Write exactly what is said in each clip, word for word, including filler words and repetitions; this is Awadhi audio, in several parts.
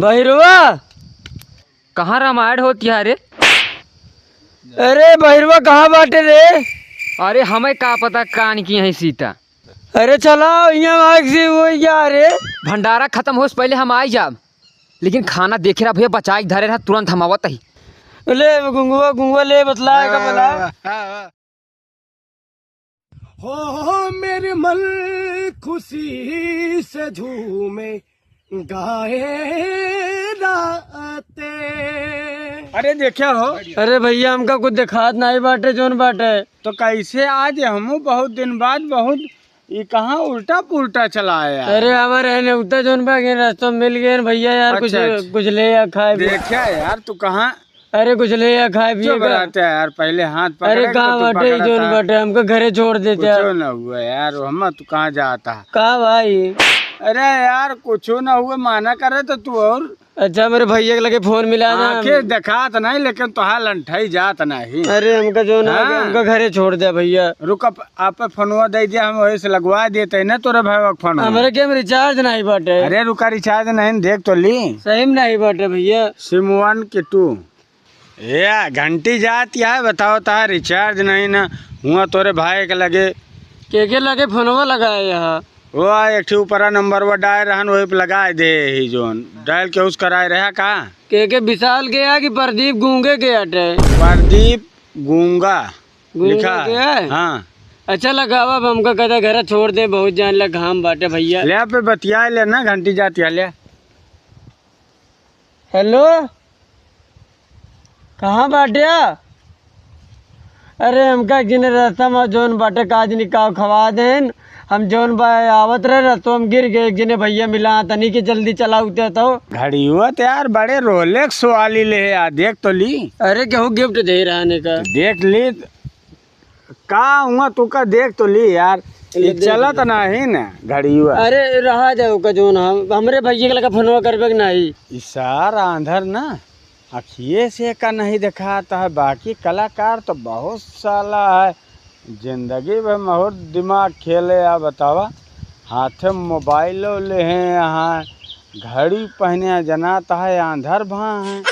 बहिरवा। कहाँ रामायण होती है रे? अरे बहिरवा कहाँ बाटे रे? अरे हमें का पता कान की है सीता। अरे चला यहाँ आग से वो क्या रे? भंडारा खत्म होस पहले हम आई जाब, लेकिन खाना देखे रहा भैया, बचाई के धरे रहा, तुरंत हम आवत ही। ले गुंगुआ, गुंगुआ ले बतलाए का बला। हो मेरे मन खुशी से झूमे गाए राते। अरे देखा हो। अरे भैया हमका कुछ दिखात नहीं बाटे जोन बाटे। तो कैसे आज हमू बहुत दिन बाद बहुत ई कहाँ उल्टा पुल्टा चला आया। अरे आवा रहे ने उतना जोन बा के रास्ता में मिल गए भैया यार, कुछ अच्छा, अच्छा। कुछ ले या खाए पिए। देखा यार तू कहाँ अरे कुछ ले या खाए पिए चुप का। रहते हैं यार, पहले हाथ पकड़े अरे का तो तू बाटे पकड़ा जोन था। बाटे, हमको घरे छोड़ देते कुछो यार। ना हुआ यार, हम तू कहाँ जाता है? का भाई? अरे यार कुछो ना हुआ, माना करे तो तू और अच्छा मेरे भैया के लगे फोन मिला ना। आंखें देखात नहीं लेकिन तोहार लंठाई जात नहीं। अरे हमका जोन हाँ। हमका घरे छोड़ दे भैया। रुक, आप फोनवा दे दिया, हम वही से लगवा देते हैं ना तोरे भाई का फोन। हमरे के में रिचार्ज नहीं बाटे। अरे रुका, रिचार्ज नहीं, देख तो ली। सही में नहीं बाटे भैया। सिम वन के टू। ए, घंटी जात या है, बताओ ता रिचार्ज नहीं ना हुआ तोरे भाई के लगे। के के लगे फोनवा लगाए यहाँ? वो आ, एक ठे ऊपरा नंबर वो डायल रहन, वही पे लगाए दे ही जोन। डायल के उस कराए रहा का? के के विशाल के या कि प्रदीप गूंगे के अटे? प्रदीप गूंगा। गूंगा लिखा के है? हाँ। अच्छा लगावा, अब हमका कहता घर छोड़ दे, बहुत जान ला घाम बाटे भैया। ले पे बतिया ले ना, घंटी जाती है ले। हेलो, कहाँ बाट्या? अरे हमका एक जने रास्ता में जौन बाटे का जनी का खवा देन। हम जौन बा आवत रहे रस्तो में गिर गए, एक जने भैया मिला तनी के जल्दी चलाउते तो। घड़ियो तो यार बड़े रोलेक्स वाली ले है यार, देख तो ली। अरे केहू गिफ्ट दे रहा ने का। देख ली। का हुआ तू का देख तो ली यार, ले ये देख चलत ले। नाही ना घड़िया। अरे रहा जाओ का जोन हम, हमरे भैया के लगा फोनवा करबे के नाही। ई सार आंधर ना, अखिए से का नहीं देखाता है, बाकी कलाकार तो बहुत साला है। जिंदगी भर में और दिमाग खेले आ बतावा, हाथे में मोबाइलो ले हैं यहाँ, घड़ी पहने हैं, जनाता है आंधर भा हैं।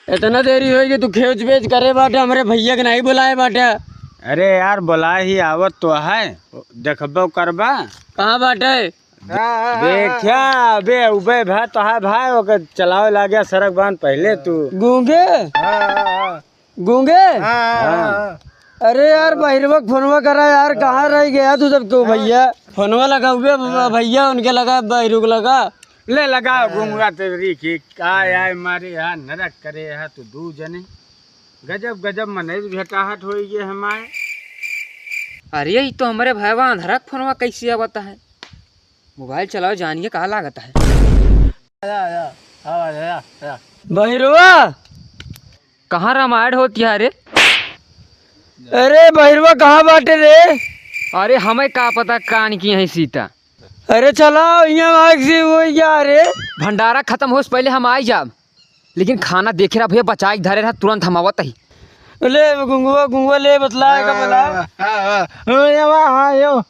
इतना देरी होई कि तू खेच बेच करे बाटे, हमरे भैया के नहीं बुलाए बाटे। अरे यार, बुलाए ही आवत तो है, देखबो करबा। कहाँ बाटे? देखा, अबे, उबे भा तो है भाई, ओके चलावे लागे सड़क बांध पहले तू। गूंगे? गूंगे? हाँ। अरे यार, बहिरवा के फोनवा करा यार, कहाँ रह गया तू सब क्यों भैया? फोनवा लगा हुए ब-, भैया, उनके लगा, बहिरू के लगा। ले लगा हाँ। गूंगा तेरी की, का आय मारे यहाँ नरक करे यहाँ तू दू जने। गजब, गजब मनई भेटाहट होई ये हमारे। अरे, ये तो हमरे भाईवा अंधरा के फोनवा कैसे आवता है? मोबाइल चलाओ जानिए कहाँ लागता है। आया, आया, आवाज आया, आया। बहिरवा, कहाँ रामायण होती है रे? अरे बहिरवा कहाँ बाटे रे? अरे हमें का पता कान की है सीता। अरे चला यहाँ आग से वो क्या रे? भंडारा खत्म होस पहले हम आई जाब, लेकिन खाना देखे रहा भैया, बचाए के धरे रहा, तुरंत हम आवत ही। ले गुंगुआ, गुंगुआ ले बतलाए का बोला। हाँ, हाँ, हाँ, यो।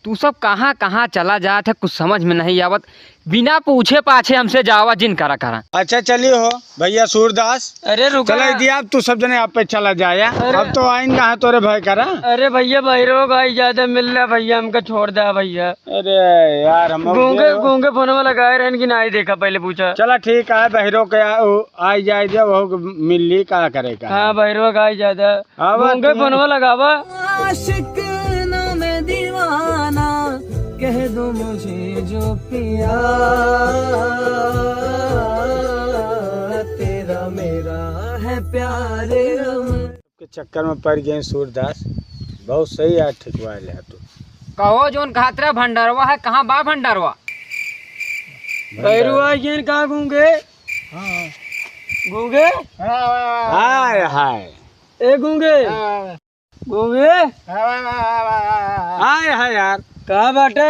तू सब कहाँ कहाँ चला जात है, कुछ समझ में नहीं आवत। बिना पूछे पाछे हमसे जावा जिन करा करा। अच्छा चलिए हो भैया सूरदास। अरे रुका। चला दिया, अब तू सब जने आप पे चला जाया। अरे। अब तो आइन कहाँ तोरे भय करा। अरे भैया बहिरो का ही ज्यादा मिल रहा भैया, हमका छोड़ दे भैया। अरे यार हम गूंगे, गूंगे फोनवा लगाए रहन कि नाही देखा पहले पूछा। चला ठीक है बहिरो के आ, उ, आई जाए दे वो मिल ली का करे का। हाँ बहिरो का ही ज्यादा। आवा गूंगे तू। फोनवा लगावा। आशिक ना मैं दीवाना, कह दो मुझे जो पिया, तेरा मेरा है प्यार अमर। के चक्कर में पड़ गए सूरदास, बहुत सही यार ठिकवा ले तू। कहो जोन कहत रहे भंडारवा है, कहाँ बा भंडारवा? भैरुआ ये कहाँ गूंगे? हाँ। गूंगे? हाँ, हाँ, हाँ। हाय, हाय। ए गूंगे। हाँ। गूंगे। हाँ, हाँ, हाँ, हाँ, हाँ, हाँ। आय है यार। कहाँ बाटे?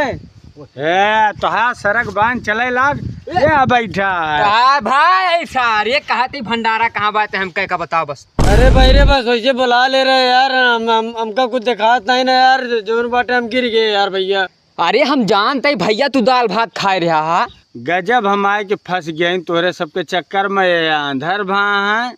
ए, तोहार सड़क बांध चले लाग। ए, आ बैठा है। का भाई, सारे कहती भंडारा कहाँ बाटे, हम कह का बताओ बस। अरे भाई रे, बस वैसे बुला ले रहे यार, हम, हम, हमका कुछ दिखात नहीं ना यार, जोन बाटे हम गिर गए यार भैया। अरे हम जानत ही भइया तू दाल भात खाए रहा हा। गजब हम आए के फँस गए तोहरे सबके चक्कर में, ये आंधर भा हैं,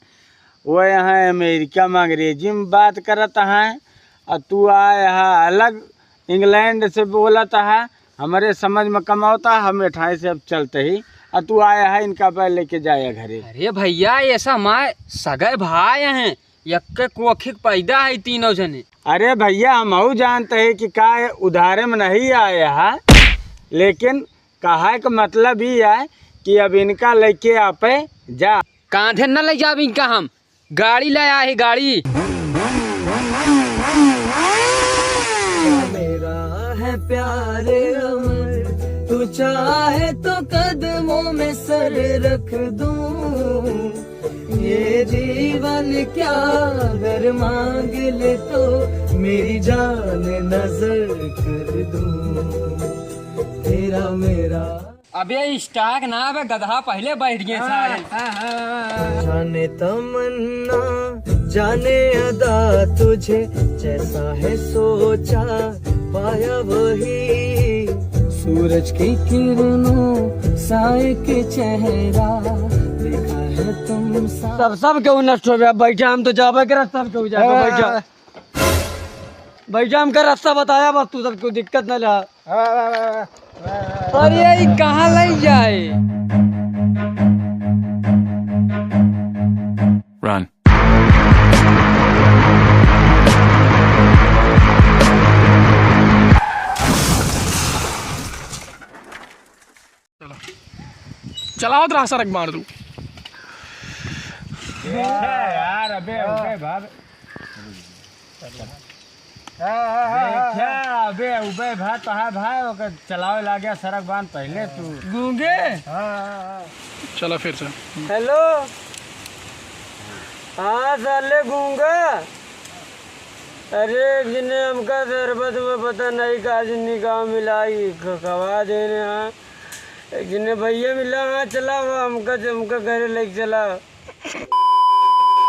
वो यहाँ अमेरिका में अंग्रेजी में बात करत हैं, और तू आए हा अलग इंग्लैंड से बोलत हा, हमरे समझ में कम आवता, हम एठाई से अब चलते ही, और तू आए हा इनका पे लेके जाए घरे। अरे भइया, ऐसा माय सगे भाई हैं, यक्के कोखिक पैदा है तीनों जने। अरे भइया, हमहू जानत ही कि का ये उधारे में नहीं आए हा, लेकिन कहे के मतलब ई है कि अब इनका लेके आपे जा। कांधे न ले जाब इनका हम, गाड़ी ले आए ही, गाड़ी। मेरा है प्यार अमर, तू चाहे तो कदमों में सर रख दूं। ये जीवन क्या अगर मांग ले तो मेरी जान नजर कर दूं। तेरा मेरा अबे स्टॉक ना, अबे गधा पहले बैठ गए सारे। जाने तमन्ना, जाने अदा, तुझे जैसा है सोचा, पाया वही। सूरज की किरणों सा एक चेहरा, देखा है तुम सा। सब, सब केहू नष्ट हो गया। बैठा, हम तो जाबे करत, सब केहू जाबे। बैठा, बैठा, हमका रास्ता बताया, बस तू सब केहू दिक्कत न ला। अरे, ई कहाँ लइ जाए? Run। चलावत रहा सरक मार दू। अच्छा यार, अबे, अबे, भाग। देखा, अबे, उबे भाई, तोहार भाई, ओकर चलावे लाग गया सरक बांध पहले तू। गूंगे? हाँ, हाँ, हाँ। चला फिर से। हेलो। हाँ, साले गूंगा। अरे, एक जने हमका शरबत में पता नहीं का जिन्नी का मिलाई, ख-, खवा देने, हाँ। एक जने भइया मिला, हाँ, चला, वो हमका, हमका घरे लेके चला।